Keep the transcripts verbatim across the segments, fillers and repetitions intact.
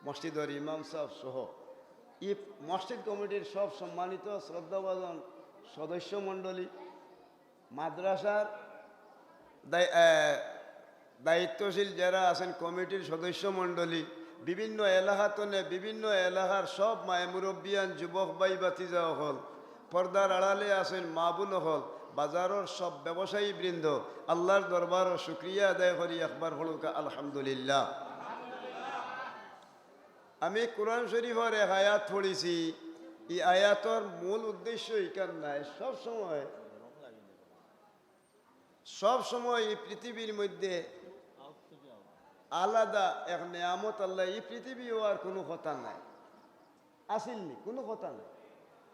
মসজিদর ইমাম সাহেব সহ ই মসজিদ কমিটির সব সম্মানিত শ্রদ্ধাভাজন সদস্য মণ্ডলী, মাদ্রাসার দায়-, এ, দায়িত্বশীল যারা আছেন, কমিটির সদস্য মণ্ডলী, বিভিন্ন এলাকা তনে বিভিন্ন এলাকার সব মায়ে মুরব্বিয়ান, যুবক ভাই ভাতিজা অকল, পর্দার আড়ালে আছেন মা বোন অকল, বাজারর সব ব্যবসায়ী বৃন্দ, আল্লাহর দরবারো শুকরিয়া আদায় করি, একবার পড়ুকা আলহামদুলিল্লাহ। আমি কোরআন শরীফর এক আয়াত পড়ছি, ই আয়াতর মূল উদ্দেশ্য ইখান নায়। সব সময়, সব সময় ই পৃথিবীর মধ্যে আলাদা এক নিয়ামত আল্লাহ, ই পৃথিবী অওয়ার কুনু কথা নাই, আছিল নি? কুনু কথা নাই।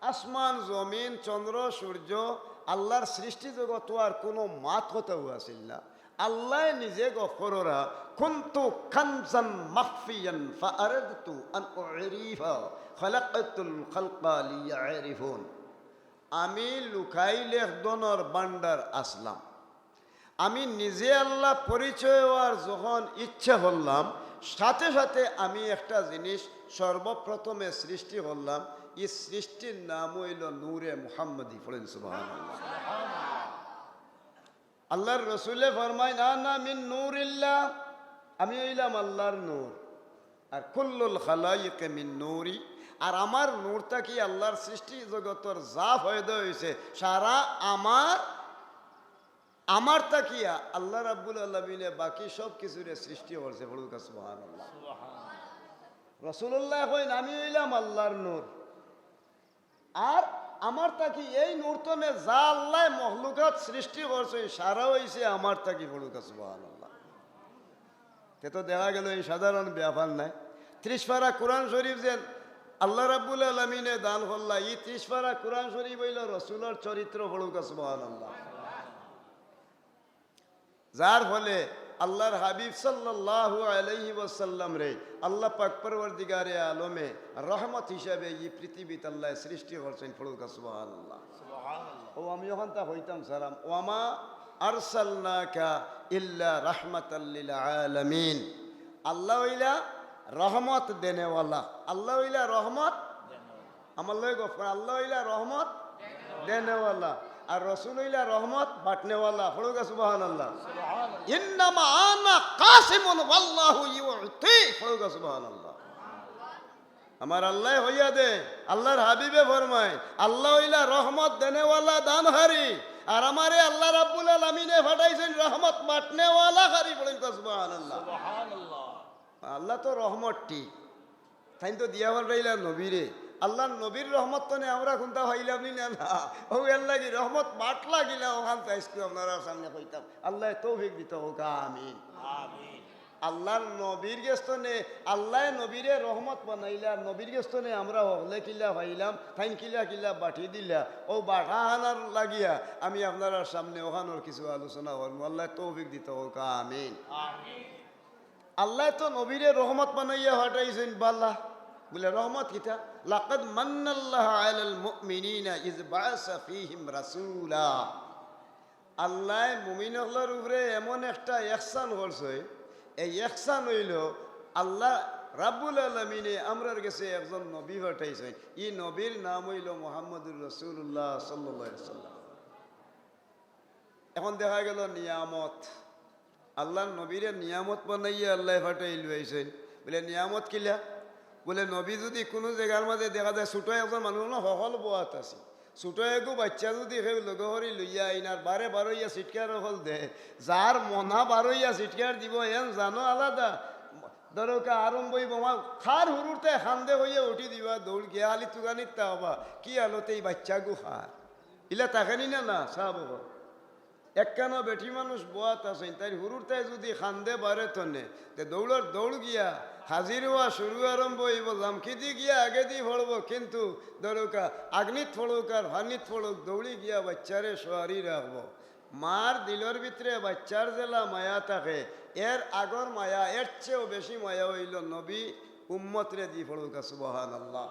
আসমান, জমিন, চন্দ্র, সূর্য, আল্লাহর সৃষ্টি জগত অওয়ার কুনু মাত কথাও আছিল না। আল্লায় নিজে গফররা, "কুনতু কানজান মাখফিয়ান ফাআরাদতু আন উরিফা, খালাকতুল খালকা লিয়ারিফুন।" আমি লুকাইল এক ধনর ভান্ডার আছলাম। আমি নিজে আল্লাহ পরিচয় অওয়ার যখন ইচ্ছা করলাম, সাথে সাথে আমি একটা জিনিস সর্বপ্রথমে সৃষ্টি করলাম। ই সৃষ্টির নাম অইলো নূরে মুহাম্মদী। পড়েন সুবহানাল্লাহ। আল্লাহর রসুলে ফরমাইন, "আনা মিন নূরিল্লাহ", আমি অইলাম আল্লাহর নূর। আর "কুল্লুল খালাইকে মিন নূরি", আর আমার নূর থাকি আল্লাহর সৃষ্টি জগতর যা পয়দা অইছে, সারা আমার, আমার থাকিয়া আল্লাহ রাব্বুল আলামিনে বাকি সব কিছুরে সৃষ্টি করছে। পড়ুকা সুবহানাল্লাহ। রসুলুল্লাহ কইন, "আমি অইলাম আল্লাহর নূর।" আর আমার থাকি এই নূর তনে যা আল্লায় মখলুকাত সৃষ্টি করছে, সারা অইছে আমার থাকি। পড়ুকা সুবহানাল্লাহ। তে তো দেখা গেল ই সাধারণ ব্যাপার নায়। ত্রিশ পারা কোরআন শরীফ যেন আল্লাহ রাব্বুল আলামিনে দান করলা, ই ত্রিশ পারা কোরআন শরীফ অইলো রসুলর চরিত্র। পড়ুকা সুবহানাল্লাহ। যার ফলে আল্লাহর হাবিব সাল্লাল্লাহু আলাইহি ওয়াসাল্লামরে আল্লাহ পাক পরওয়ারদিগারে আলমে রহমত হিসাবে ই পৃথিবীত আল্লায় সৃষ্টি করছেন। পড়ুকা সুবহানাল্লাহ। সুবহানাল্লাহ। ও আমি অখানতা কইতাম চাইরাম, "ওয়ামা আরসালনাকা ইল্লা রাহমাতাল লিল আলামিন।" আল্লাহ অইলা রহমত দেনেওয়ালা, আল্লাহ অইলা রহমত আমার লগে গফ করে, আল্লাহ অইলা রহমত দেনেওয়ালা, আর রসুল অইলা রহমত বাটনেওয়ালা। পড়ুকা সুবহানাল্লাহ। "ইন্নামা আনা কাসিমুন ওয়াল্লাহু ইউতি।" পড়ুকা সুবহানাল্লাহ। আমার আল্লায় কইয়া দে, আল্লাহর হাবিবে ফরমায়, আল্লাহ অইলা রহমত দেনেওয়ালা, দানকারী, আর আমারে আল্লাহ রাব্বুল আলামিনে পাঠাইছেন রহমত বাটনেওয়ালা কারী। পড়ুকা সুবহানাল্লাহ। সুবহানাল্লাহ। আল্লাহ তো রহমত ঠিক, তাইন তো দিয়া পাঠাইলা নবীরে। আল্লাহর নবীর রহমত তনে আমরা কুনতা পাইলাম নি না? না। অউ এরলাগি রহমত বাটলা কিলা অখান চাইছলাম আপনারার সামনে কইতাম। আল্লায় তৌফিক দিতা কউকা, আমিন। আমিন। আল্লাহর নবীর গেছ তনে, আল্লায় নবীরে রহমত বানাইলা, নবীর গেছ তনে আমরা হকলে কিলা পাইলাম, তাইন কিলা কিলা বাটি দিলা, অউ বাটাখানর লাগিয়া আমি আপনারার সামনে অখানর কিছু আলোচনা করমু। আল্লায় তৌফিক দিতা কউকা, আমিন। আমিন। আল্লায় তো নবীরে রহমত বানাইয়া পাঠাইছইন, বালা। বুলে, রহমত কিতা? "লাকাদ মান্নাল্লাহু আলাল মুমিনিনা ইয বাআসা ফীহিম রাসূলা।" আল্লায় মুমিন অকলর উপরে এমন একটা ইহসান করছইন, এই ইহসান অইলো আল্লাহ রাব্বুল আলামিনে আমরার গেছে একজন নবী পাঠাইছইন। ই নবীর নাম অইলো মুহাম্মাদুর রাসূলুল্লাহ সাল্লাল্লাহু আলাইহি ওয়াসাল্লাম। এখন দেখা গেল নিয়ামত, আল্লাহর নবীরে নিয়ামত বানাইয়া আল্লায় পাঠাইলাইছইন। বুলে, "নিয়ামত কিলা?" বুলে, নবী যুদি কুনু জাগার মাজে দেখা যায়, ছুটো একজন মানুষ না, হকল বওয়াত আছে, ছুটো এগু বাইচ্চা যুদি কেউ লগে করি লইয়া আইন আর বারে বারইয়া চিৎকার অকল দে, যার মনা বারইয়া চিৎকার দিবো, এন জানো আলাদা। ধরউক্কা আরম্ভ অইবো, মা, কার হুরুতায় কান্দে কইয়া উঠি দিবা, দৌড় গিয়া খালি তুকানিত থাকবা, কি হালতে ই বাইচ্চাগু কার। ইলা থাকে নি না, না, সাব অকল। একখানো বেটি মানুষ বওয়াত আছইন, তাইর হুরুতায় যুদি কান্দে বারে তনে, তে দৌড়র দৌড় গিয়া হাজির অওয়া শুরু আরম্ভ অইবো, জামকিদি গিয়া আগেদি পড়বো, কিন্তু ধরউক্কা আগনিত পড়উক আর পানিত পড়উক, দৌড়ি গিয়া বাইচ্চারে সওয়ারি রাখবো। মার দিলর ভিতরে বাইচ্চার যেলা মায়া থাকে, এর আগর মায়া, এর চেয়েও বেশি মায়া অইলো নবী উম্মতরে দি। পড়উক্কা সুবহানাল্লাহ।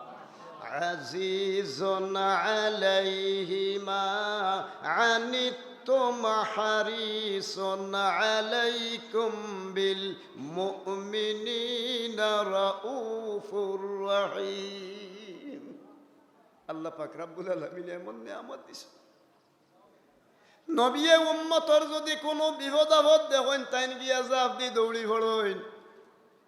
আজিজুন আলাইহি মা আনিত أنتم حريص عليكم بالمؤمنين رءوف رحيم। আল্লাহ পাক রাব্বুল আলামিন এমন নিয়ামত দিছইন। নবিয়ে উম্মতর যুদি কুনু বিপদ আপদ দেখইন, তাইন গিয়া জাফ দি দৌড়ি পড়ইন।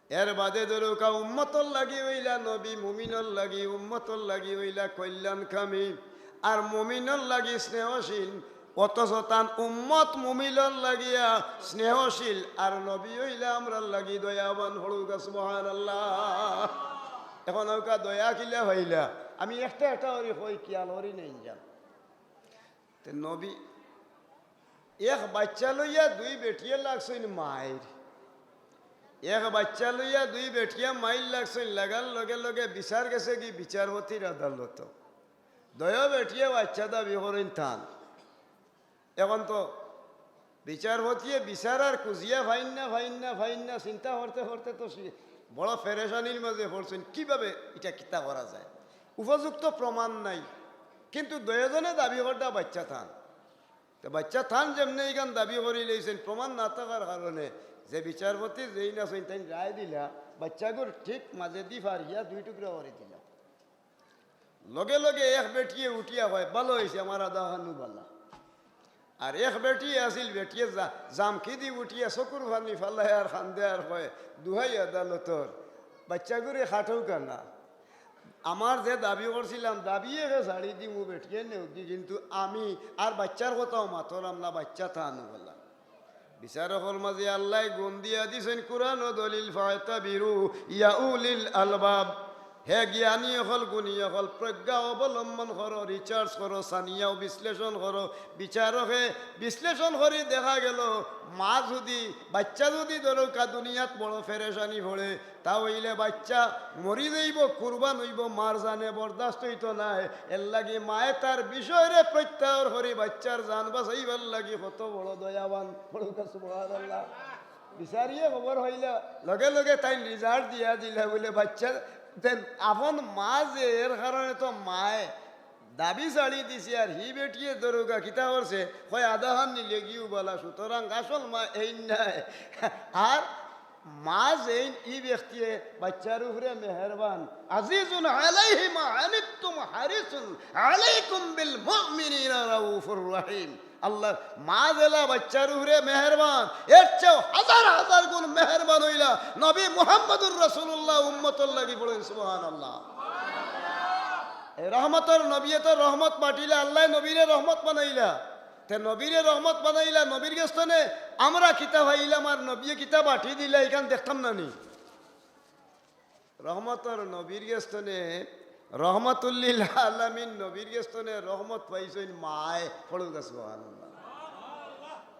এর বাদে ধরউক্কা উম্মতর লাগি অইলা নবী, মুমিনর লাগি, উম্মতর লাগি অইলা কল্যাণকামী, আর মুমিনর লাগি স্নেহশীল। অথচ তান উম্মত মুমিনর লাগিয়া স্নেহশীল, আর নবী অইলা আমরার লাগি দয়াবান। পড়উক্কা সুবহানাল্লাহ। এখন অউক্কা দয়া কিলা পাইলা? আমি একটা একটা করি কই, খিয়াল করি নেইন যান। তে নবী, এক বাইচ্চা লইয়া দুই বেটিয়ে লাগছইন মাইর। এক বাইচ্চা লইয়া দুই বেটিয়ে মাইর লাগছইন, লাগার লগে লগে বিচার গেছেগি বিচারপতির আদালতো। দুইও বেটিয়ে বাইচ্চা দাবি করইন তান। এখন তো বিচারপতিয়ে বিচার আর খুজিয়া পাইন না, পাইন না, পাইন না, চিন্তা করতে করতে তো সে বড় পেরেশানির মাঝে পড়ছইন, কিভাবে ইটা কিতা করা যায়। উপযুক্ত প্রমাণ নাই, কিন্তু দুইওজনে দাবি কররা বাইচ্চা তান। তে বাইচ্চা তান যেমনে ইখান দাবি করি লইছইন, প্রমাণ না থাকার কারণে যে বিচারপতি যেইন আছইন তাইন রায় দিলা, বাইচ্চাগুর ঠিক মাঝেদি ফাড়িয়া দুই টুকরা করি দিলা। লগে লগে এক বেটিয়ে উঠিয়া কয়, "ভালা অইছে, আমার আধা খানউ ভালা।" আর এক বেটিয়ে আছিল, বেটিয়ে জা-, জামকিদি উঠিয়া চকুর পানি ফালায় আর কান্দে আর কয়, "দুহাই আদালতর, বাইচ্চাগুরে কাটউক্কা না। আমার যে দাবি করছিলাম, দাবিয়ে হে ছাড়ি দিমু, বেটিয়ে নেউক্কা, কিন্তু আমি আর বাইচ্চার কথাও মাতরাম না, বাইচ্চা তানউ ভালা।" বিচারকর মাঝে আল্লায় গুণ দিয়া দিছইন কুরআন ও দলিল, "ফাতাবিরু ইয়া উলিল আলবাব।" হে জ্ঞানী অকল, গুণী অকল, প্রজ্ঞা অবলম্বন করো, research করো, ছানিয়াও বিশ্লেষণ করো। বিচারকে বিশ্লেষণ করি দেখা গেল, মা যুদি, বাইচ্চা যুদি ধরউক্কা দুনিয়াত বড় পেরেশানি পড়ে, তা অইলে বাইচ্চা মরি যাইবো, কুরবান অইবো, মার জানে বরদাস্ত অইতো নায়। এরলাগি মায়ে তার বিষয়রে প্রত্যাহার করি বাইচ্চার জান বাঁচাইবার লাগি কত বড় দয়াবান। পড়উক্কা সুবহানাল্লাহ। বিচারিয়ে খবর পাইলা, লগে লগে তাইন result দিয়া দিলা বুলে, বাইচ্চা যেন আপন মা যে, এর কারণে তো মায়ে দাবি ছাড়ি দিছে, আর হি বেটিয়ে ধরউক্কা কিতা করছে, কয় আধা খান নিলেগিউ ভালা, সুতরাং আসল মা এইন নায়। আর মা যেইন, ই ব্যক্তিয়ে বাইচ্চার উপরে মেহেরবান। আজিজুন আলাইহি মা আনিতুম হারিসুন আলাইকুম বিল মুমিনিনা রাউফুর রহিম। আল্লাহর মা যেলা বাইচ্চার উপরে মেহেরবান, এর চেয়েও হাজার হাজার গুণ মেহেরবান অইলা নবী মুহাম্মদুর রাসূলুল্লাহ উম্মতর লাগি। পড়ইন সুবহানাল্লাহ। এই রহমতর নবীয়ে তো রহমত পাঠাইলা, আল্লায় নবীরে রহমত বানাইলা। তে নবীরে রহমত বানাইলা, নবীর গেছ থনে আমরা কিতা পাইলাম আর নবীয়ে কিতা পাঠাই দিলা, ইখান দেখতাম না নি? রহমতর নবীর গেছ থনে, রহমাতুল্লিল আলামিন নবীর গেছ থনে রহমত পাইছইন মায়ে। পড়উক্কা সুবহানাল্লাহ।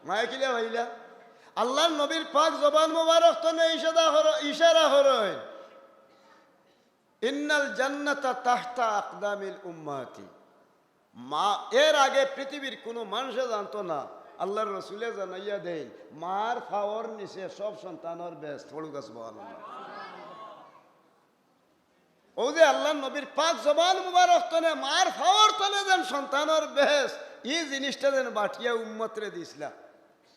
মায়ে কিলা পাইলা? আল্লাহর নবীর পাক জবান মোবারক থনে ইশারা করো, ইশারা করইন, "ইন্নাল জান্নাতা তাহতা আকদামিল উম্মাতি।" মা, এর আগে পৃথিবীর কুনু মানষে জানতো না, আল্লাহর রসুলে জানাইয়া দেইন, মার পাওর নিচে সব সন্তানর বেহেস্ত। পড়উক্কা সুবহানাল্লাহ। অউ যে আল্লাহর নবীর পাক জবান মুবারক থনে মার পাওর তলে যেন সন্তানর বেহেস্ত, ই জিনিসটা যেন বাটিয়া উম্মতরে দিছলা।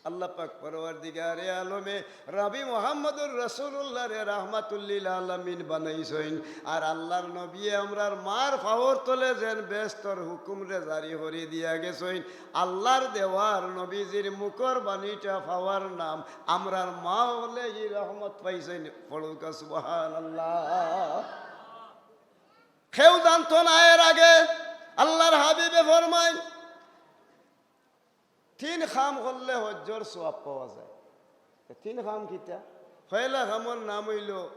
আল্লাহ পাক পরওয়ারদিগারে আলমে নবী মুহাম্মদুর রাসূলুল্লাহরে রাহমাতুল্লিল আলামিন বানাইছইন। আর আল্লাহর নবীয়ে আমরার মার পাওর তলে যেন বেহেস্তর হুকুমরে জারি করি দিয়া গেছইন। আল্লাহর দেওয়ার নবীজির মুখর বাণীটা পাওয়ার নাম। আমরার মা অকলে ই রহমত পাইছইন। পড়উক্কা সুবহানাল্লাহ। কেউ জানতো না এর আগে। আল্লাহর হাবিবে ফরমাইন, তিন কাম করলে হজ্জর সওয়াব পাওয়া যায়। তিন কাম কিতা? পয়লা কামর নাম অইলো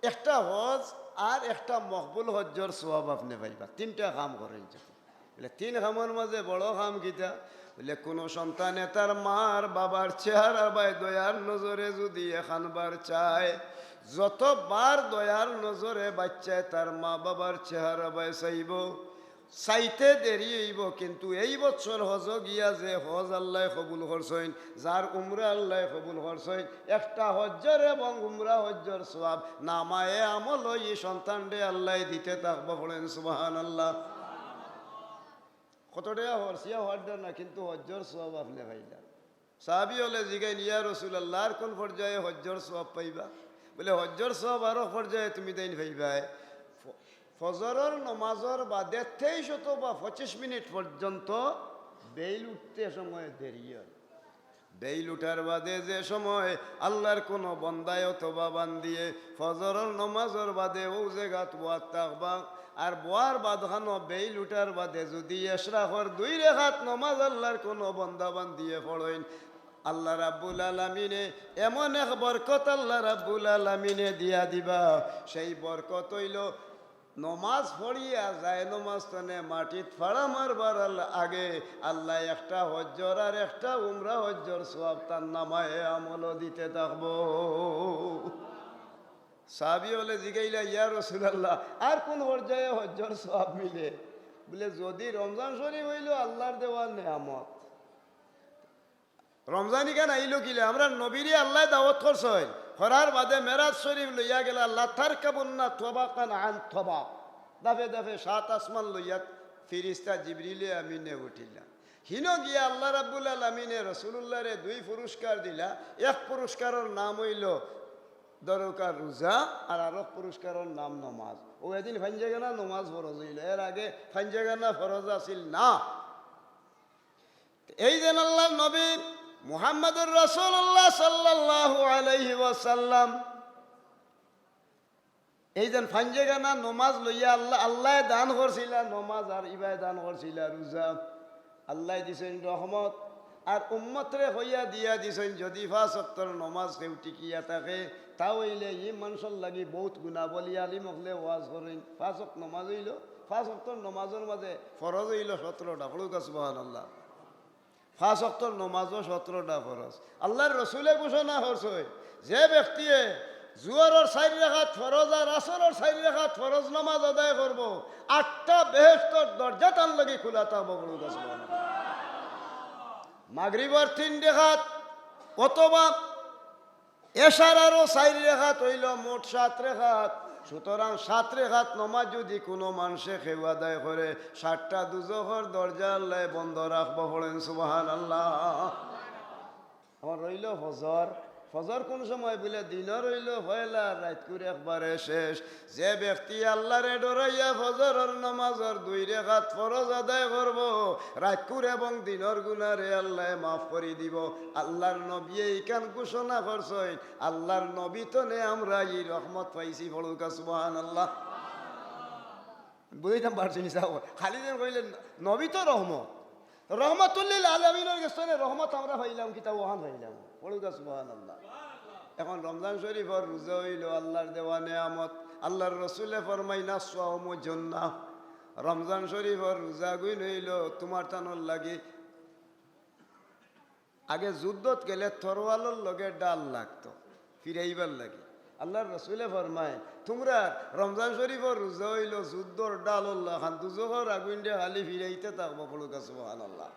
একটা হজ আর একটা মকবুল হজ্জর সওয়াব আপনে পাইবা। তিনটা কাম করইন যদি। বলে, তিন কামর মাঝে বড় কাম কিতা? বলে, কুনু সন্তানে তার মার বাবার চেহারা বায় দয়ার নজরে যদি এখানবার চায়, যতবার দয়ার নজরে বাইচ্চায় তার মা বাবার চেহারা বায় চাইবো, চাইতে দেরি অইবো, কিন্তু এই বছর হজ গিয়া যে হজ আল্লায় কবুল করছইন, যার উমরা আল্লায় কবুল করছইন, একটা হজ্জর এবং উমরা হজ্জর সওয়াব নামায়ে আমল অই সন্তানরে আল্লায় দিতে থাকবো। পড়েন সুবহানাল্লাহ। কত টেকা খরচিয়া হওয়ার না, কিন্তু হজ্জর সওয়াব আপনে পাইলা। সাহাবি অকলে জিগাইন, "ইয়া রাসূলুল্লাহ, আর কোন পর্যায়ে হজ্জর সওয়াব পাইবা?" বলে, "হজ্জর সওয়াব আরো পর্যায়ে তুমি তাইন পাইবায়। ফ-, ফজরর নমাজর বাদে তেইশ অথবা পঁচিশ মিনিট পর্যন্ত বেইল উঠতে সময় দেরি অয়।" বেইল উঠার বাদে যে সময় আল্লার কুনু বন্দায় অথবা বান্দিয়ে ফজরর নমাজর বাদে অউ জাগাত বওয়াত থাকবা, আর বওয়ার বাদখানো বেইল উঠার বাদে যুদি এশরাকর দুই রেকাত নমাজ আল্লার কুনু বন্দা বান্দিয়ে পড়ইন, আল্লা রাব্বুল আলামিনে এমন এক বরকত আল্লা রাব্বুল আলামিনে দিয়া দিবা, সেই বরকত অইলো নমাজ পড়িয়া যায় নমাজ তনে মাটিত ফাড়া মারবার আল-, আগে আল্লায় একটা হজ্জর আর একটা উমরা হজ্জর সওয়াব তান নামায়ে আমলো দিতে থাকবো। সাহাবি অকলে জিগাইলা, "ইয়া রাসূলুল্লাহ, আর কোন পর্যায়ে হজ্জর সওয়াব মিলে?" বলে, "যুদি রমজান শরীফ অইলো আল্লার দেওয়া নেয়ামত।" রমজান ইখান আইলো কিলা? আমরার নবীরে আল্লায় দাওয়াত করছইন, করার বাদে মেরাজ শরীফ লইয়া গেলা, "লা তারকাবুন্না তবাকান আন তবাক।" দাফে দাফে সাত আসমান লইয়া ফিরিস্তা জিবরিলে আমিনে উঠিলা। হিনো গিয়া আল্লা রাব্বুল আলামিনে রসুলুল্লারে দুই পুরস্কার দিলা। এক পুরস্কারর নাম অইলো দরকার রোজা, আর আরক পুরস্কারর নাম নমাজ। অউ এদিন ফাইঞ্জাগানা নমাজ ফরজ অইলো, এর আগে ফাইঞ্জাগানা ফরজ আছিল না। এই যেন আল্লার নবী মুহাম্মাদুর রাসূলুল্লাহ সাল্লাল্লাহু আলাইহি ওয়াসাল্লাম, এই যেন ফাইঞ্জাগানা নমাজ লইয়া আল্লা, আল্লায় দান করছিলা নমাজ, আর ইবায় দান করছিলা রোজা। আল্লায় দিছইন রহমত, আর উম্মতরে কইয়া দিয়া দিছইন, যুদি পাঁচ ওয়াক্তর নমাজ কেউ টিকিয়া থাকে, তা অইলে ই মানষর লাগি বউত গুনা। বলি আলিম অকলে ওয়াজ করইন, পাঁচ ওয়াক্ত নমাজ অইলো, পাঁচ ওয়াক্তর নমাজর মাঝে ফরজ অইলো সতরোটা। পড়ুক্কা সুবহানাল্লাহ। পাঁচ ওয়াক্তর নমাজও সতরোটা ফরজ। আল্লার রসুলে ঘোষণা করছইন, যে ব্যক্তিয়ে জুহরর চাইর রেকাত ফরজ আর আসরর চাইর রেকাত ফরজ নমাজ আদায় করবো, আটটা বেহেশতর দরজা তান লাগি খুলা থাকবো। পড়ুক্কা সুবহানাল্লাহ। মাগরিবর তিন রেকাত অথবা এশার আরো চাইর রেকাত অইলো মোট সাত রেকাত। সুতরাং সাত রেকাত নমাজ যুদি কুনু মানষে কেউ আদায় করে, সাতটা দুজখর দরজা আল্লায় বন্ধ রাখবো। পড়েন সুবহানাল্লাহ। এখন রইলো ফজর। ফজর কুন সময়? বলে দিনর অইলো পয়লা, রাইতকুর একবারে শেষ। যে ব্যক্তি আল্লারে ডরাইয়া ফজরর নমাজর দুই রেকাত ফরজ আদায় করবো, রাইতকুর এবং দিনর গুনারে আল্লায় মাফ করি দিবো। আল্লার নবীয়ে ইখান ঘোষণা করছইন, আল্লার নবী তনে আমরা ই রহমত পাইছি। পড়ুক্কা সুবহানাল্লাহ। বুঝাইতাম পারছি নি সাব? খালি যেন কইলে নবী তো রহমত, রহমাতুল্লিল আলামিনর গেছ তনে রহমত আমরা পাইলাম, কিতা অখান পাইলাম। পড়ুক্কা সুবহানাল্লাহ। এখন রমজান শরীফর রোজা অইলো আল্লার দেওয়া নেয়ামত। আল্লার রসুলে ফরমাইন, "আস-সাওমু জুন্নাহ।" রমজান শরীফর রোজাগুইন অইলো তুমার তানর লাগি। আগে যুদ্ধত গেলে তরোয়ালর লগে ঢাল লাগতো ফিরাইবার লাগি। আল্লার রসুলে ফরমাইন, তুমরার রমজান শরীফর রোজা অইলো যুদ্ধর ঢালর লাখান, দুজখর আগুইনরে খালি ফিরাইতে থাকবো। পড়ুক্কা সুবহানাল্লাহ।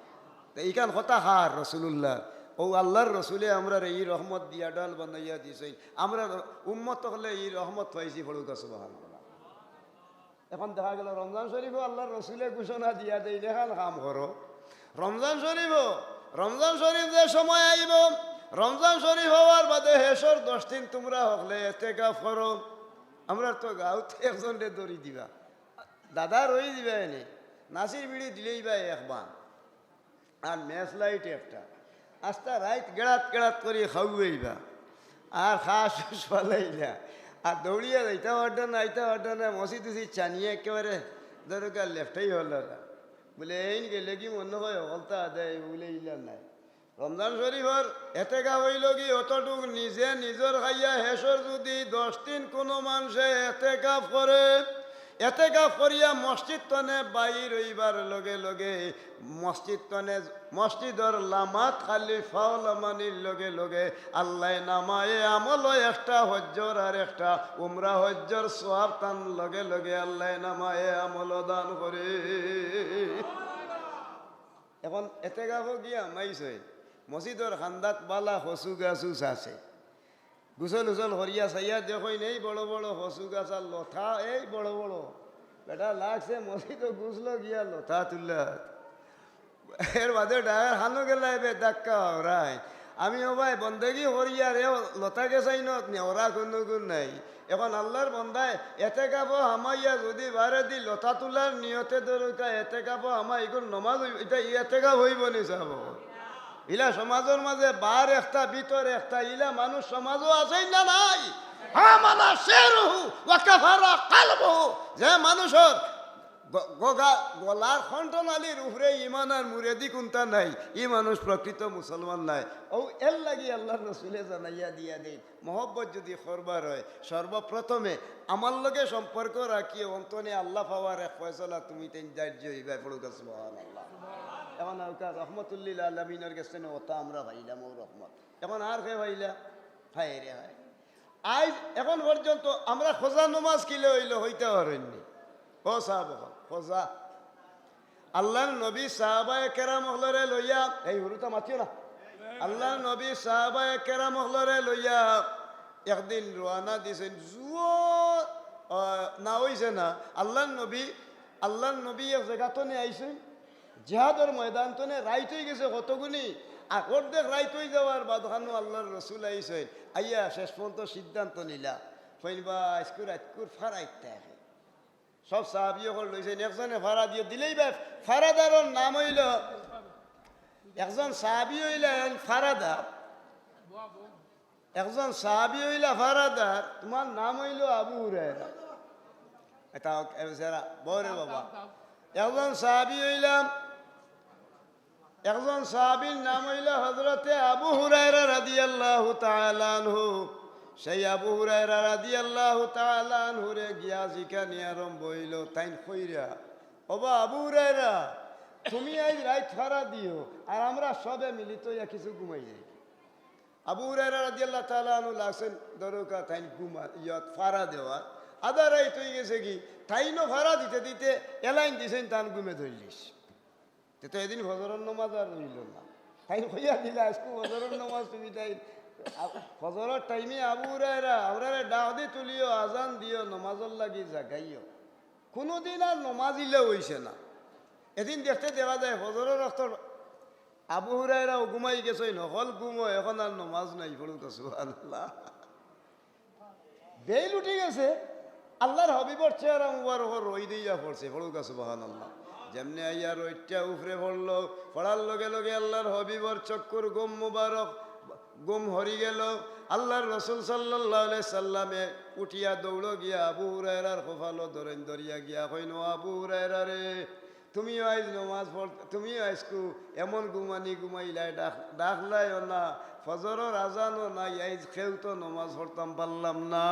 তে ইখান কথা কার? রসুলুল্লাহ। অউ আল্লার রসুলে আমরারে ই রহমত দিয়া ঢাল বানাইয়া দিছইন, আমরার উম্মত অকলে ই রহমত পাইছি। পড়ুক্কা সুবহানাল্লাহ। এখন দেখা গেলো রমজান শরীফও আল্লার রসুলে ঘোষণা দিয়া দেইন, এখান কাম করো। রমজান শরীফও, রমজান শরীফ যে সময় আইবো, রমজান শরীফ অওয়ার বাদে হেশর দশ দিন তুমরা হকলে এতেকাফ করো। আমরার তো গাউত একজনরে ধরি দিবা, দাদা রই দিবা এনে, নাসির বিড়ি দিলেইবা এক বান। আর ম্যাচ লাইট একটা। আস্তা রাইত গেড়াত গেড়াত করি খাওয়াইবা। আর খা শুষ ফালাইলা। আর দৌড়িয়া যাইতা পারতা না, আইতা পারতা না, মসজিদ উসিদ চানিয়া একেবারে দরকার লেফটাই হলো না। বলে, "এইন গেলে কি মনে হয় হকলতা আদায়?" বলে, "ইলা নাই।" রমজান শরীফর এতেকাফ অইলো কি অতটুক, নিজে নিজর খাইয়া হেশর যুদি দশ দিন কুনু মানষে এতেকাফ করে, এতেকাফ করিয়া মসজিদ তনে বাইর অইবার লগে লগে মসজিদ তনে, মসজিদর লামাত খালি ফাও লামানির লগে লগে আল্লায় নামায়ে আমলো একটা হজ্জর আর একটা উমরা হজ্জর সওয়াব তান লগে লগে আল্লায় নামায়ে আমলো দান করে। এখন এতেকাফো গিয়া হামাইছইন, মসজিদর কান্দাত বালা কচু গাছ উছ আছে। গোসল উসল করিয়া চাইয়া দেখইন, এই বড় বড় কচু গাছর লতা, এই বড় বড়। বেটা লাগছে মসজিদো গোসলো গিয়া লতা তুলাত। এর বাদে ডায়ার হানো গেলায় বে ধাক্কা হরায়। আমি ও ভাই বন্দেগি করি আর এ লতা গেছাইন নেওরা কুনু গুণ নাই। এখন আল্লাহর বন্দায় এতেকাফো হামাইয়া যদি বারেদি লতা তুলার নিয়তে দরকা এতেকাফো হামাই ইগুর নমাজ অইব, ইটা এতেকাফ অইবো নি সাব? ইলা সমাজর মাঝে বার একটা, ভিতর একটা, ইলা মানুষ সমাজো আছইন না নাই? আমানা শিরুহু ওয়া কাফারা কালবুহু। যে মানুষর গ-, গগা-, গলার কণ্ঠনালীর উপরে ইমান আর মুরেদি কুন্তা নাই, ই মানুষ প্রকৃত মুসলমান নায়। অউ এর লাগি আল্লাহর রসুলে জানাইয়া দিয়া দেইন, মহব্বত যদি করবার অয়, সর্বপ্রথমে আমার লগে সম্পর্ক রাখিয়া অন্তনে আল্লাহ পাওয়ার এক ফয়সলা তুমি তাইন ধার্য অইবায়। পড়ুক্কা সুবহানাল্লাহ। এখন আউক্কা রহমতুল্লিল আলামিনর গেছ থনে অতা আমরা পাইলাম, অউ রহমত। এখন আর কে পাইলা? হায় রে হায়। আইজ এখন পর্যন্ত আমরা খোজা নমাজ কিলা অইলো কইতা পারইন নি? ও সাব অকল, খোজা। আল্লাহর নবী সাহাবায়ে কেরাম অকলরে লইয়া, এই হুরুতা মাতিও না। আল্লাহর নবী সাহাবায়ে কেরাম অকলরে লইয়া একদিন রওয়ানা দিছইন। জুও, আহ, না অইছে না। আল্লাহর নবী, আল্লাহর নবী এক জাগা থনে আইছইন, জিহাদর ময়দান থনে রাইত অইগেছে কতগুনি, আর অর্ধেক রাইত অই যাওয়ার বাদখানো আল্লাহর রসুল আইছইন, আইয়া শেষ পর্যন্ত সিদ্ধান্ত নিলা, কইন বা আইজকুর রাইতকুর ফারা ইতা একে। সব সাহাবি অকল লইছইন, একজনে ফারা দিও, দিলাইবা। ফারাদারর নাম অইলো, একজন সাহাবি অইলা ফারাদার, একজন সাহাবি অইলা ফারাদার, তুমার নাম অইলো আবু হুরায়রা। এটা হোক, এ বেচারা, বউ রে বাবা। একজন সাহাবি অইলা, একজন সাহাবির নাম অইলো হযরতে আবু হুরায়রা রাদিয়াল্লাহু তাআলা আনহু। সেই আবু হুরায়রা রাদিয়াল্লাহু তাআলা আনহুরে গিয়া জিকানি আরম্ভ অইলো, তাইন কইরা, "ওবা আবু হুরায়রা, তুমি আইজ রাইত ফারা দিও, আর আমরা সবে মিলিত অইয়া কিছু ঘুমাই যাই।" আবু হুরায়রা রাদিয়াল্লাহু তাআলা আনহু লাগছইন দরকা তাইন ঘুমা, ইয়াত ফারা দেওয়াত। আধা রাইত অইগেছে গি, তাইনও ফারা দিতে দিতে এলাইন দিছইন, তান ঘুমে ধরলিছে। তে তো এদিন ফজরর নমাজ আর অইলো না। তাইন কইয়া দিলা, "আইজকু ফজরর নমাজ তুমি তাইন, আ, ফজরর টাইমে আবু হুরায়রা, আমরারে ডাক দি তুলিও, আজান দিও, নমাজর লাগি জাগাইও।" কুনুদিন আর নমাজ ইলা অইছে না। এদিন দেখতে দেখা যায় ফজরর অক্ত আবু হুরায়রাও ঘুমাই গেছইন, হকল ঘুমো, এখন আর নমাজ নাই। পড়ুক্কা সুবহানাল্লাহ। বেইল উঠি গেছে, আল্লাহর হাবিবর চেহারা মুবারকর রইদ আইয়া পড়ছে। পড়ুক্কা সুবহানাল্লাহ। যেমনে আইয়া রইদটা উপরে পড়লো, পড়ার লগে লগে আল্লাহর হাবিবর চক্ষুর ঘুম মুবারক, ঘুম হরি গেলো। আল্লাহর রসুল সাল্লাল্লাহু আলাইহি সাল্লামে উঠিয়া দৌড়ো গিয়া আবু হুরায়রার কপালো ধরইন, ধরিয়া গিয়া কইন, "ও আবু হুরায়রা রে, তুমিও আইজ নমাজ পড়-, তুমিও আইজকু এমন ঘুমানি ঘুমাইলায়, ডাক-, ডাকলায়ও না, ফজরর আজানও নাই, আইজ কেউ তো নমাজ পড়তাম পারলাম না।"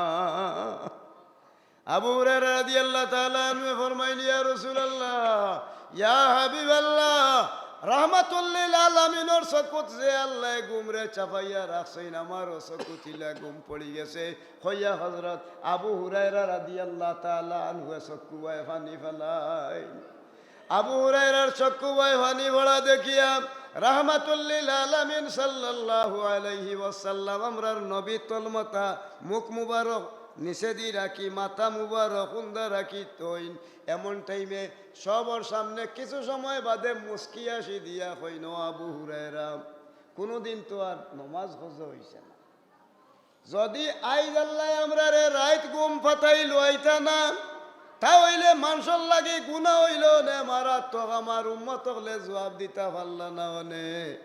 আবু হুরায়রা রাদিয়াল্লাহু তাআলা আনহু ফরমাইন, "ইয়া রাসূলুল্লাহ, ইয়া হাবিবাল্লাহ, রাহমাতুল লিল আলামিনর চকুত যে আল্লায় ঘুমরে চাপাইয়া রাখছইন, আমারও চকুত ইলা ঘুম পড়ি গেছে।" কইয়া হযরত আবু হুরায়রা রাদিয়াল্লাহু তাআলা আনহু চক্ষু বায় পানি ফালাইন। আবু হুরায়রার চক্ষু বায় পানি পড়া দেখিয়া রাহমাতুল লিল আলামিন সাল্লাল্লাহু আলাইহি ওয়াসাল্লাম, আমরার নবী তলমাথা, মুখ মুবারক নিচেদি রাখি, মাথা মুবারক উন্দা রাখি থইন। এমন টাইমে সবর সামনে কিছু সময় বাদে মুস্কি হাসি দিয়া কইন, "ও আবু হুরায়রা, কুনুদিন তো আর নমাজ কাজা অইছে না। যুদি আইজ আল্লায় আমরারে রাইত ঘুম ফাতাইল অইতা না, তা অইলে মানষর লাগি গুনা অইলো নে মারাত্মক, আমার উম্মত অকলে জুয়াব দিতা পারলা না অনে।"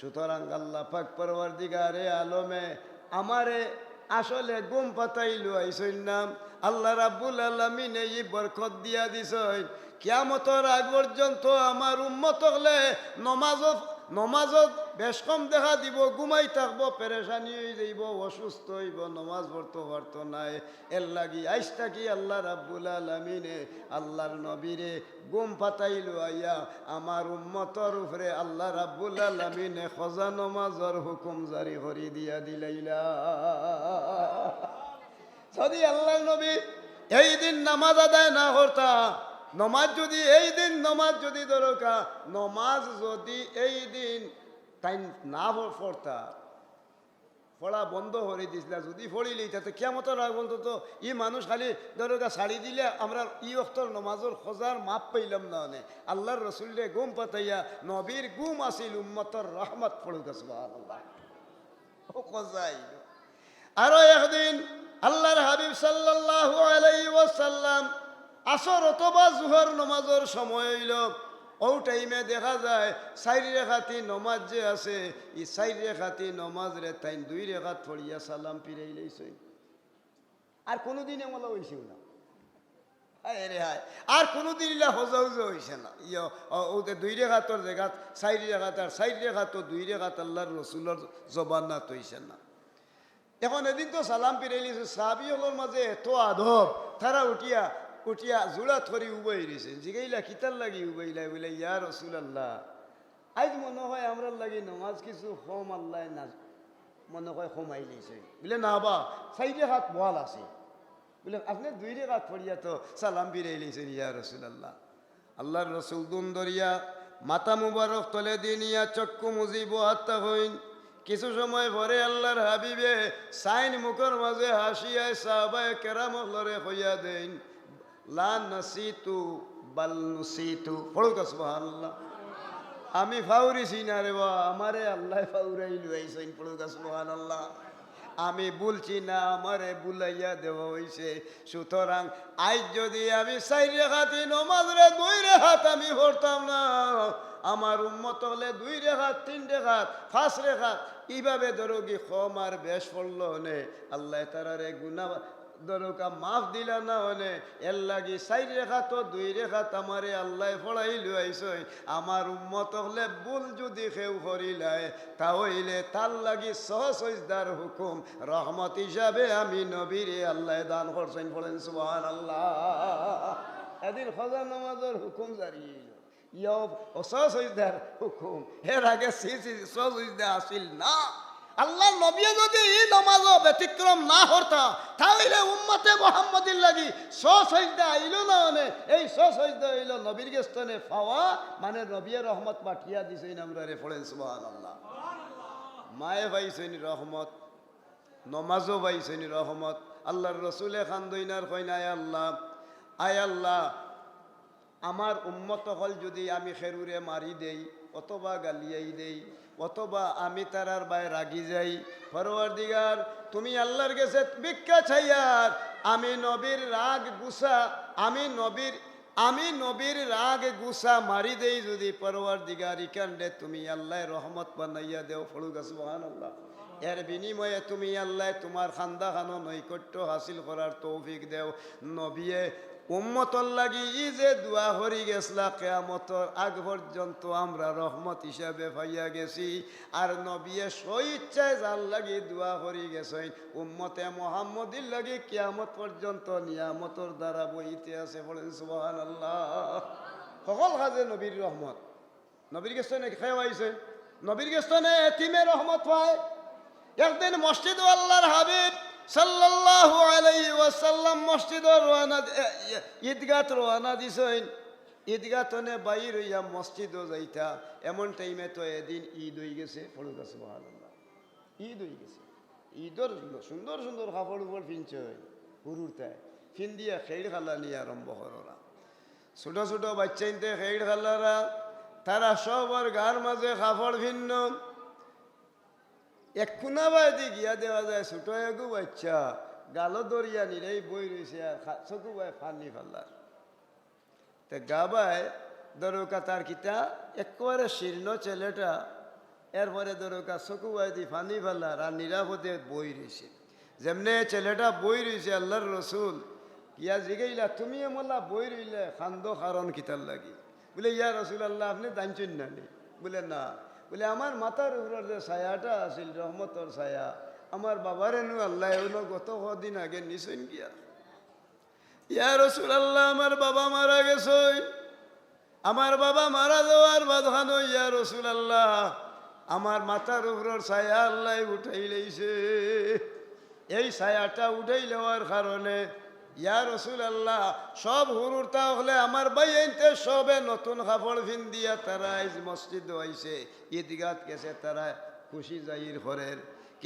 সুতরাং আল্লাহ পাক পরওয়ারদিগারে আলমে আমারে আসলে ঘুম ফাতাইল অইছইন না। আল্লাহ রাব্বুল আলামিনে ই বরকত দিয়া দিছইন। কিয়ামতর আগ পর্যন্ত আমার উম্মত অকলে নমাজত, নমাজত বেশ কম দেখা দিবো, ঘুমাই থাকবো, পেরেশানি অই যাইবো, অসুস্থ অইবো, নমাজ পড়তো পারতো নায়। এর লাগি আইজ থাকি আল্লাহ রাব্বুল আলামিনে আল্লাহর নবীরে ঘুম ফাতাইল অইয়া আমার উম্মতর উপরে আল্লাহ রাব্বুল আলামিনে কাজা নমাজর হুকুম জারি করি দিয়া দিলাইলা। যুদি আল্লাহর নবী এই দিন নমাজ আদায় না করতা, নমাজ যুদি এই দিন, নমাজ যুদি দরকা, নমাজ যুদি এই দিন তাইন না পড়-, পড়তা, পড়া বন্ধ করি দিছলা, যুদি পড়িলিতা তে কিয়ামতর আগ পর্যন্ত তো ই মানুষ খালি ধরো গা ছাড়ি দিলে আমরা ই অক্তর নমাজর খোজার মাপ পাইলাম না অনে। আল্লাহর রসুলরে ঘুম পাতাইয়া নবীর ঘুম আছিল উম্মতর রহমত। পড়ুক সুবহানাল্লাহ। ও খোজা আইল। আরো একদিন আল্লাহর হাবিব সাল্লাল্লাহু আলাইহি ওয়াসাল্লাম আসর অথবা জুহর নমাজর সময় অইল, অউ টাইমে দেখা যায় চাইর রেখাতি নমাজ যে আছে, ই চাইর রেখাতি নমাজরে তাইন দুই রেখাত পড়িয়া সালাম ফিরাইলাইছইন। আর কুনুদিন এমলা অইছেও না। হায় রে হায়, আর কুনুদিন ইলা খোজা উজা অইছে না। ইয়ো, অ, অউ যে দুই রেখাতর জাগাত চাইর রেখাত আর চাইর রেখাত দুই রেখাত আল্লাহর রসুলর জমানাত অইছে না। এখন এদিন তো সালাম ফিরাইলিছে, সাহাবি অকলর মাঝে এত আদব, তারা উঠিয়া, উঠিয়া জুড়াত করি উবাই রইছে। জিগাইলা, "কিতার লাগি উবাইলা?" বুলে, "ইয়া রাসুলাল্লাহ, আইজ মনো অয় আমরার লাগি নমাজ কিছু কম আল্লায় না, মনো অয় কমাইলিছে।" বুলে, "না বা, চাইর রেখাত বহাল আছে।" বুলে, "আপনে দুই রেখাত পড়িয়া তো সালাম ফিরাইলিছইন ইয়া রাসুলাল্লাহ।" আল্লাহর রসুল দুন ধরিয়া মাথা মুবারক তলে দি নিয়া চক্ষু মুজি বওয়াত থাকইন। কিছু সময় পরে আল্লাহর হাবিবে চাইন মুখর মাঝে হাসিয়ায় সাহাবায়ে কেরাম অকলরে কইয়া দেইন, "লা নাসিতু বাল নুসিতু।" পড়ুক সুবহানাল্লাহ। "আমি ফাউরিছি না রে বা, আমারে আল্লায় ফাউরাই লুয়াইছইন।" পড়ুক সুবহানাল্লাহ। "আমি ভুলছি না, আমারে ভুলাইয়া দেওয়া অইছে।" সুতরাং আইজ যুদি আমি চাইর রেখাতি নমাজরে দুই রেখাত আমি পড়তাম না, আমার উম্মত অকলে দুই রেখাত, তিন রেখাত, পাঁচ রেখাত, ইভাবে ধরো কি কম আর বেশ পড়লো অনে, আল্লায় তারারে গুনা ধরো কা মাফ দিলা না অনে, এর লাগি চাইর রেখাত দুই রেখাত আমারে আল্লায় পড়াই লুয়াইছইন। আমার উম্মত অকলে ভুল যুদি কেউ করিলায়, তা অইলে তার লাগি সজদার হুকুম রহমত হিসাবে আমি নবীরে আল্লায় দান করছইন। পড়েন সুবহানাল্লাহ। এদিন খোজা নমাজর হুকুম জারি অইল। ইয়ো, অউ সজদার হুকুম। এর আগে সি, সি, সজদা আছিল না। আল্লাহর নবীয়ে যুদি ই নমাজও ব্যতিক্রম না করতা, তা অইলে উম্মতে মুহাম্মদীর লাগি সজদা আইল না অনে। এই সজদা অইল নবীর গেছ থনে পাওয়া, মানে নবীয়ে রহমত পাঠিয়া দিছইন আমরারে। পড়েন সুবহানাল্লাহ। মায়ে পাইছইন রহমত, নমাজও পাইছইন রহমত। আল্লাহর রসুলে কান্দইন আর কইন, "আয় আল্লাহ, আয় আল্লাহ, আমার উম্মত অকল যুদি আমি কেউরে মারি দেই, অথবা গালিয়াই দেই, অথবা আমি তারার বায় রাগি যাই, পরওয়ারদিগার, তুমি আল্লাহর গেছে ভিক্ষা চাইয়ার, আমি নবীর রাগ গুসা, আমি নবীর, আমি নবীর রাগ গুসা মারি দেই যুদি, পরওয়ারদিগার, ইখানরে তুমি আল্লায় রহমত বানাইয়া দেও।" পড়ুক সুবহানাল্লাহ। এর বিনিময়ে তুমি আল্লায় তুমার খান্দাখানো নৈকট্য হাসিল করার তৌফিক দেও। নবীয়ে উম্মতর লাগি ই যে দোয়া করি গেছলা, কিয়ামতর আগ পর্যন্ত আমরা রহমত হিসাবে পাইয়া গেছি। আর নবীয়ে স্বইচ্ছায় যার লাগি দোয়া করি গেছইন, উম্মতে মুহাম্মদীর লাগি কিয়ামত পর্যন্ত নিয়ামতর ধারা বইতে আছে। পড়েন সুবহানাল্লাহ। হকল কাজে নবীর রহমত। নবীর গেছ থনে কেউ আইছে? নবীর গেছ থনে এতিমে রহমত পায়। একদিন মসজিদো আল্লাহর হাবিব সাল্লাল্লাহু আলাইহি ওয়াসাল্লাম মসজিদো রওয়ানা দি-, এ, এ, ঈদগাত রওয়ানা দিছইন। ঈদগাত থনে বাইর অইয়া মসজিদো যাইতা, এমন টাইমে তো এদিন ঈদ অইগেছে। পড়ুক সুবহানাল্লাহ। ঈদ অইগেছে। ঈদর সুন্দর সুন্দর কাপড় উপড় ফিনছইন, হুরুতায় ফিন্দিয়া খেইড় খেলানি আরম্ভ কররা। ছোট ছোট বাইচ্চাইন্তে খেইড় খেলারা, তারা সবর গার মাঝে কাপড় ফিন্নইন। এক কুনা বায়দি গিয়া দেখা যায় ছোট এগু বাইচ্চা গালো ধরিয়া নিরাই বই রইছে আর খা-, চকু বায় ফানি ফালার। তে গাবায় ধরো কা তার কিতা একেবারে শীর্ণ ছেলেটা, এরপরে ধরো কা চকু বায়দি ফানি ফালার আর নিরাপদে বই রইছে। যেমনে ছেলেটা বই রইছে, আল্লাহর রসুল গিয়া জিগাইলা, "তুমি এমলা বই রইলে, কান্দো কারণ কিতার লাগি?" বুলে, "ইয়া রাসুলাল্লাহ, আপনে জানছইন না নি?" বুলে, "না।" বুলে, "আমার মাথার উপরর যে ছায়াটা আছিল, রহমতর ছায়া, আমার বাবারে নু আল্লায় অনো গত কদিন আগে নিছইন গিয়া।" ইয়া রাসুলাল্লাহ, আমার বাবা মারা গেছইন। আমার বাবা মারা যাওয়ার বাদখানো, ইয়া রাসুলাল্লাহ, আমার মাথার উপরর ছায়া আল্লায় উঠাইলাইছে। এই ছায়াটা উঠাইলাওয়ার কারণে, ইয়া রাসুলাল্লাহ, সব হুরুতা অকলে আমার বাইয়াইন্তে সবে নতুন কাপড় ফিন্দিয়া তারা আইজ মসজিদো আইছে, ঈদগাত গেছে, তারা খুশি জাহির করের।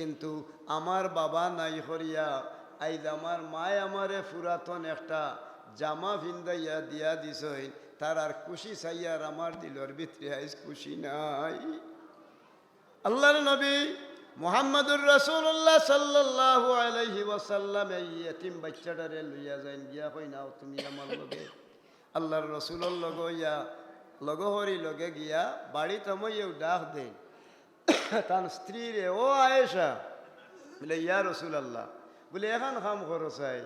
কিন্তু আমার বাবা নাই করিয়া আইজ আমার মায় আমারে পুরাতন একটা জামা ফিন্দাইয়া দিয়া দিছইন, তারার খুশি চাইয়া আর আমার দিলর ভিতরে আইজ খুশি নাই। আল্লাহর নবী মুহাম্মাদুর রাসূলুল্লাহ সাল্লাল্লাহু আলাইহি ওয়াসাল্লাম এই এতিম বাইচ্চাটারে লইয়া যাইন, গিয়া কইন, "আও তুমি আমার লগে।" আল্লাহর রসুলর লগে ইয়া, লগে হরি লগে গিয়া বাড়িত হামাইয়াউ ডাক দেইন তান স্ত্রীরে, "ও আয়েশা।" বলে, "ইয়া রাসূলুল্লাহ।" বলে, "এখান কাম করো চাই,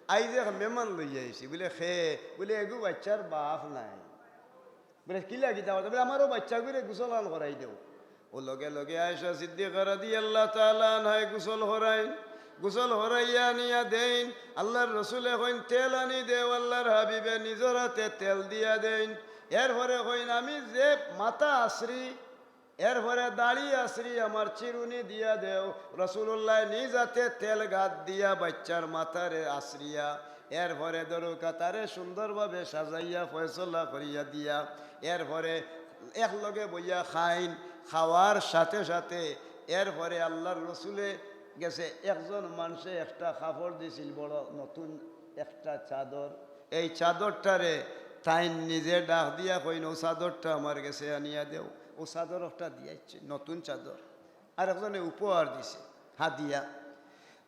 আইজ এক মেহমান লইয়া আইছি।" বলে, "খে?" বলে, "এগু বাইচ্চার বাপ নাই।" বলে, "কি লাগি দাওয়াত?" বলে, "আমার অউ বাইচ্চাগুরে গোসল খান করাই দেও।" অউ লগে লগে আয়েশা সিদ্দিকা রাদিয়াল্লাহু তাআলা আনহায় গোসল করাইন, গোসল করাইয়া আনিয়া দেইন। আল্লাহর রসুলে কইন, "তেল আনি দেও।" আল্লাহর হাবিবে নিজর হাতে তেল দিয়া দেইন। এরপরে কইন, "আমি যে মাথা আছড়ি, এরপরে দাড়ি আছড়ি, আমার চিরুনি দিয়া দেও।" রাসূলুল্লাহ নিজ হাতে তেল গাত দিয়া বাইচ্চার মাথারে আছড়িয়া, এরপরে দরুকা তারে সুন্দরভাবে সাজাইয়া ফয়সলা করিয়া দিয়া, এরপরে একলগে বইয়া খাইন, খাওয়ার সাথে সাথে এরপরে আল্লাহর রসুলে গেছে, একজন মানষে একটা কাপড় দিছিল, বড় নতুন একটা চাদর, এই চাদরটারে তাইন নিজে ডাক দিয়া কইন, "অউ চাদরটা আমার গেছে আনিয়া দেও।" অউ চাদর একটা দিয়াইছে, নতুন চাদর, আর একজনে উপহার দিছে, হাদিয়া।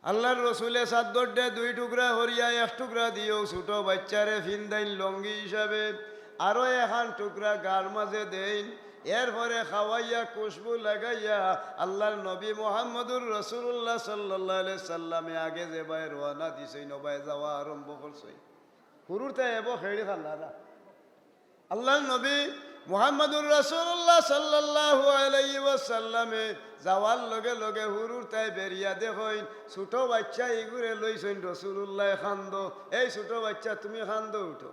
আল্লাহর রসুলে চাদরটা দুই টুকরা করিয়া এক টুকরা দিয়াউ ছোট বাইচ্চারে ফিন্দাইন লঙ্গি হিসাবে, আরো এখান টুকরা গার মাঝে দেইন। এরপরে খাওয়াইয়া খুশবু লাগাইয়া আল্লাহর নবী মুহাম্মদুর রাসূলুল্লাহ সাল্লাল্লাহু আলাইহি সাল্লামে আগে যেবায় রওয়ানা দিছইন, অবায় যাওয়া আরম্ভ করছইন। হুরুর তাই এবো খেড়ি খাল্লারা। আল্লাহর নবী মুহাম্মাদুর রাসূলুল্লাহ সাল্লাল্লাহু আলাইহি ওয়াসাল্লামে যাওয়ার লগে লগে হুরুর তাই বেরিয়া দেখইন, ছোট বাইচ্চা ইগুরে লইছইন রাসূলুল্লাহ কান্দো। "এই ছোট বাইচ্চা, তুমি কান্দো উঠো।"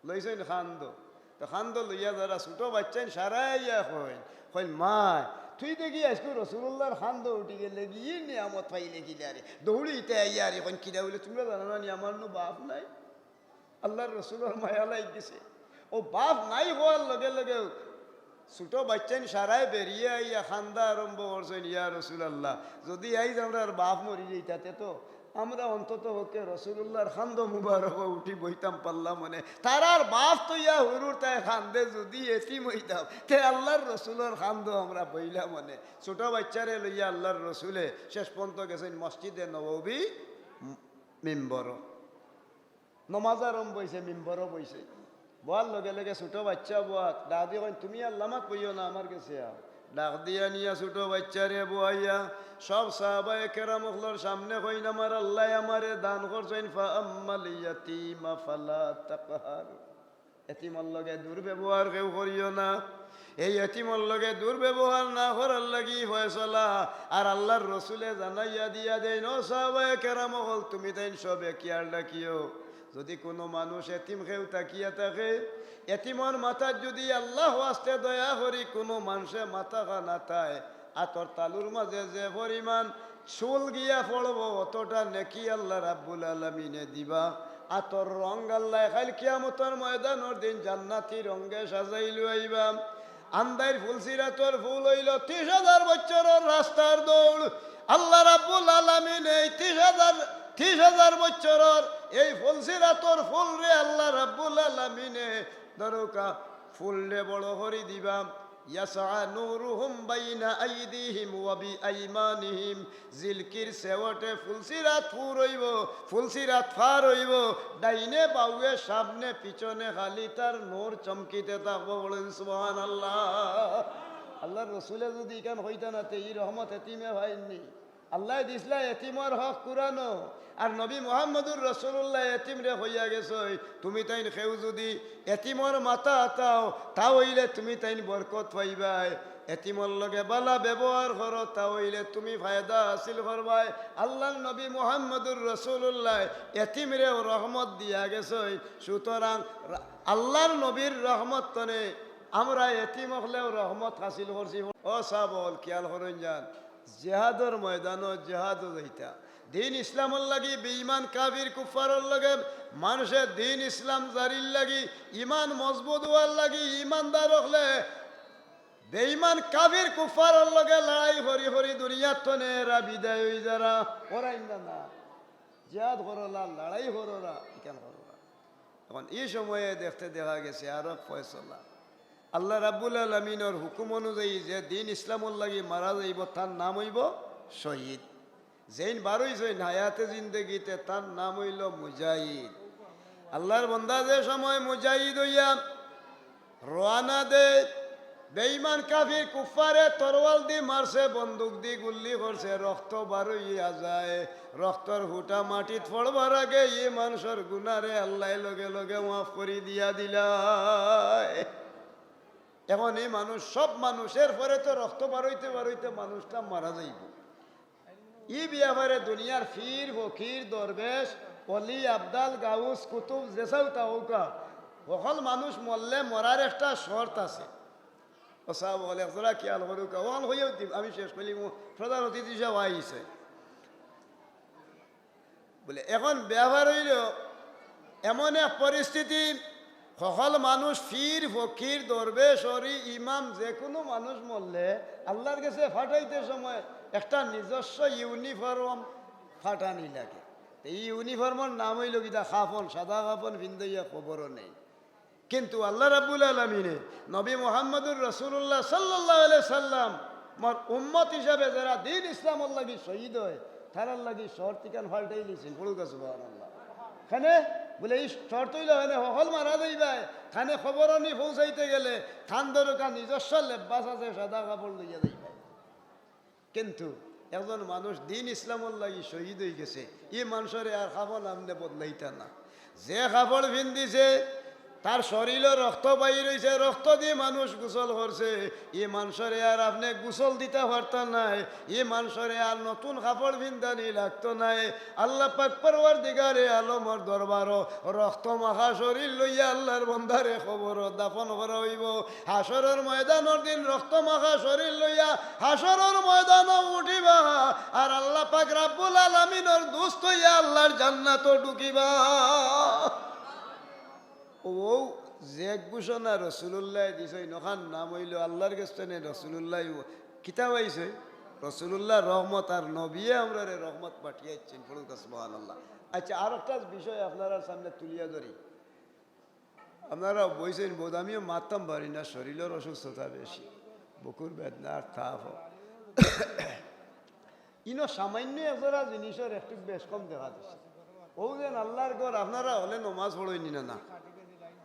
লইছইন কান্দো। তো কান্দো লইয়া যারা ছোট বাইচ্চাইন সারাইয়া কইন, কইন, "মায়, তুই দেখি আইজকু রাসূলুল্লাহর কান্দো উঠি গেলে গি, ই নিয়ামত পাইলে কিলারে?" দৌড়িতে আইয়া আর কইন, "কিলা?" বলে, "তুমরা জানো না নি আমার নু বাপ নাই?" আল্লাহর রসুলর মায়া লাগি গেছে। অউ বাপ নাই কওয়ার লগে লগে ছোট বাইচ্চাইন সারায় বেরিয়া আইয়া কান্দা আরম্ভ করছইন, "ইয়া রাসূলুল্লাহ, যুদি আইজ আমরার বাপ মরি যাইতা তে তো আমরা অন্তত পক্ষে রাসূলুল্লাহর কান্দো মুবারকো উঠি বইতাম পারলাম অনে। তারার বাপ তো ইয়া হুরুর তাই কান্দে, যুদি এতিম অইতাম তে আল্লাহর রসুলর কান্দো আমরা বইলাম অনে।" ছোট বাইচ্চারে লইয়া আল্লাহর রসুলে শেষ পর্যন্ত গেছইন মসজিদে নববী মিম্বরো। নমাজ আরম্ভ অইছে, মিম্বরো বইছে। বওয়ার লগে লগে ছোট বাইচ্চা বওয়াত, ডাক দি কইন, "তুমি আর লামাত বইও না, আমার গেছে আও।" ডাক দিয়া নিয়া ছোট বাইচ্চারে বওয়াইয়া সব সাহাবায়ে কেরাম অকলর সামনে কইন, "আমার আল্লায় আমারে দান করছইন, ফাআম্মাল ইয়াতীমা ফালা তাকহার।" এতিমর লগে দুর্ব্যবহার কেউ করিও না। এই এতিমর লগে দুর্ব্যবহার না করার লাগি ফয়সালা। আর আল্লাহর রসুলে জানাইয়া দিয়া দেইন, "ও সাহাবায়ে কেরাম অকল, তুমি তাইন সবে খিয়াল রাখিও, যুদি কুনু মানুষ এতিম কেউ থাকিয়া থাকে, এতিমর মাথাত যুদি আল্লাহ ওয়াস্তে দয়া করি কুনু মানষে মাথা খানা থায়, আতর তালুর মাঝে যে পরিমাণ চুল গিয়া পড়বো, অতটা নেকি আল্লাহ রাব্বুল আলামিনে দিবা। আতর রং আল্লায় কাইল কিয়ামতর ময়দানর দিন জান্নাতি রঙে সাজাই লইবা।" আন্দাইর ফুলসিরাতর ফুল অইলো তিশ হাজার বছরর রাস্তার দৌড়। আল্লাহ রাব্বুল আলামিনে এই তিশ হাজার, তিশ হাজার বছরর এই ফুলসিরাতর ফুলরে আল্লাহ রাব্বুল আলামিনে দরুকা ফুলরে বড় করি দিবা। ইয়াসআ নূরুহুম বাইনা আইদিহিম ওয়া বিআইমানিহিম। জিলকির সেওটে ফুলসিরাত ফুর অইবো, ফুলসিরাত ফার অইবো, ডাইনে বাউয়ে সামনে পিছনে খালি তার নূর চমকিতে থাকবো। বলেন সুবহানাল্লাহ। আল্লাহর রসুলে যুদি ইখান কইতা না তে ই রহমত এতিমে পাইননি। আল্লায় দিছলা এতিমর হক কুরআনো, আর নবী মুহাম্মদুর রাসূলুল্লাহ এতিমরে কইয়া গেছইন, "তুমি তাইন কেউ যুদি এতিমর মাথা আতাও, তা অইলে তুমি তাইন বরকত পাইবায়। এতিমর লগে বালা ব্যবহার করো, তা অইলে তুমি ফায়দা হাসিল করবায়।" আল্লাহর নবী মুহাম্মদুর রাসূলুল্লাহ এতিমরেও রহমত দিয়া গেছইন। সুতরাং রা-, আল্লাহর নবীর রহমত তনে আমরা এতিম অকলেও রহমত হাসিল করছি। ও সাবল, খিয়াল করইন যান, জেহাদর ময়দানো জেহাদো যাইতা। দিন ইসলামর লাগি বেঈমান কাফির কুফফারর লগে মানষে দিন ইসলাম জারির লাগি, ইমান মজবুত অওয়ার লাগি, ইমানদার অকলে বেঈমান কাফির কুফফারর লগে লড়াই করি করি দুনিয়ার তনে এরা বিদায় অই যারা। ওরা ইন্দা না। জিহাদ কররা, লড়াই কররা, ইখান কররা। এখন ই সময়ে দেখতে দেখা গেছে আরো ফয়সলা। আল্লাহ রাব্বুল আলামিনর হুকুম অনুযায়ী যে দিন ইসলামর লাগি মারা যাইবো, তার নাম অইবো শহীদ। যেইন বারইছইন হায়াতে জিন্দেগিতে, তার নাম অইলো মুজাহিদ। আল্লাহর বন্দা যে সময় মুজাহিদ অইয়া রওয়ানা দেয়, বেঈমান কাফির কুফফারে তরোয়াল দি মারছে, বন্দুক দি গুল্লি করছে, রক্ত বারইয়া যায়। রক্তর ফুটা মাটিত পড়বার আগে ই মানষর গুনারে আল্লায় লগে লগে মাফ করি দিয়া দিলায়। এখন ই মানুষ, সব মানুষর পরে তো রক্ত বারইতে বারইতে মানুষটা মারা যাইবো। ই ব্যাপারে দুনিয়ার পীর, ফকির, দরবেশ, অলি, আবদাল, গাউস, কুতুব, যেসাউ তা অউক্কা, হকল মানুষ মরলে মরার একটা শর্ত আছে। ও সাব অকল, একজরা খিয়াল করউক্কা, অখান কইয়াউ দিম, আমি শেষ করিলিমু, প্রধান অতিথি সাব আইছে। বুলে, এখন ব্যাপার অইলো, এমন এক পরিস্থিতি, হকল মানুষ, পীর, ফকির, দরবেশ, অলি, ইমাম, যেকুনু মানুষ মরলে আল্লাহর গেছে পাঠাইতে সময় একটা নিজস্ব ইউনিফর্ম পাঠানি লাগে। তে ই ইউনিফর্মর নাম অইলো কিতা? কাফন, সাদা কাফন ফিন্দাইয়া কবরো নেইন। কিন্তু আল্লাহ রাব্বুল আলামিনে নবী মুহাম্মদুর রাসূলুল্লাহ সাল্লাল্লাহু আলাইহি সাল্লাম, আমার উম্মত হিসাবে যেরা দিন ইসলামর লাগি শহীদ অয়, তারার লাগি শর্ত ইখান পাল্টাই দিছইন। পড়ুক্কা সুবহানাল্লাহ। কেনে? বুলে, ই শর্ত অইলো, কেনে হকল মারা যাইবায়, তানে কবরো নি পৌঁছাইতে গেলে তান ধরুক্কা নিজস্ব লেব্বাস আছে, সাদা কাপড় লইয়া যাইবায়। কিন্তু একজন মানুষ দিন ইসলামর লাগি শহীদ অইগেছে, ই মানষরে আর কাফন আপনে বদলাইতা না। যে কাপড় ফিন্দিছে, তার শরীলো রক্ত বাইর অইছে, রক্ত দি মানুষ গোসল করছে, ই মানষরে আর আপনে গোসল দিতা পারতা নায়, ই মানষরে আর নতুন কাপড় ফিন্দানি লাগতো নায়। আল্লাহ পাক পরওয়ারদিগারে আলমর দরবারো রক্ত মাখা শরীর লইয়া আল্লাহর বন্দারে কবরো দাফন করা অইবো। হাশরর ময়দানর দিন রক্ত মাখা শরীর লইয়া হাশরর ময়দানো উঠিবা, আর আল্লাহ পাক রাব্বুল আলামিনর দুস্ত অইয়া আল্লাহর জান্নাতো ঢুকিবা। অউ যে ঘোষণা রাসূলুল্লায় দিছইন, অখান নাম অইলো আল্লাহর গেছ তনে রাসূলুল্লায় কিতা পাইছে? রাসূলুল্লাহ রহমত, আর নবিয়ে আমরারে রহমত পাঠাইছইন। পড়ুক্কা সুবহানাল্লাহ। আচ্ছা, আরোকটা বিষয় আপনারার সামনে তুলিয়া ধরি। আপনারা বইছইন বউত, আমিও মাততাম পারি না, শরীলর অসুস্থতা বেশি, বুকুর বেদনা আর তাপ। ইনো সামাইন্য একজরা জিনিসর একটু বেশ কম দেখা দিছে। অউ যেন আল্লাহর ঘর, আপনারা হলে নমাজ পড়ইন নি না? না,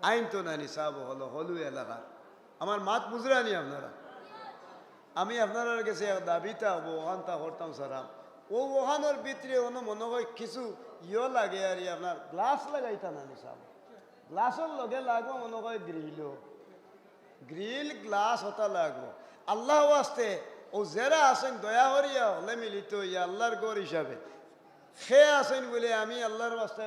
আইন তো নানি সাব অকল, হকল এলাকার। আমার মাত বুঝরা নি আপনারা? আমি আপনারার গেছে এক দাবিতা অবো, অখানতা করতাম সারাম। অউ অখানর ভিতরে অনো মনো কয় কিছু ইয়ো লাগে আর ই আপনার গ্লাস লাগাইতা নানি সাব। গ্লাসর লগে লাগবো মনো কয় গ্রিলও। গ্রিল, গ্লাস অতা লাগবো। আল্লাহ ওয়াস্তে, অউ যেরা আছইন দয়া করিয়া হলে মিলিত অইয়া আল্লাহর ঘর হিসাবে, কে আছইন বুলে আমি আল্লাহর ওয়াস্তে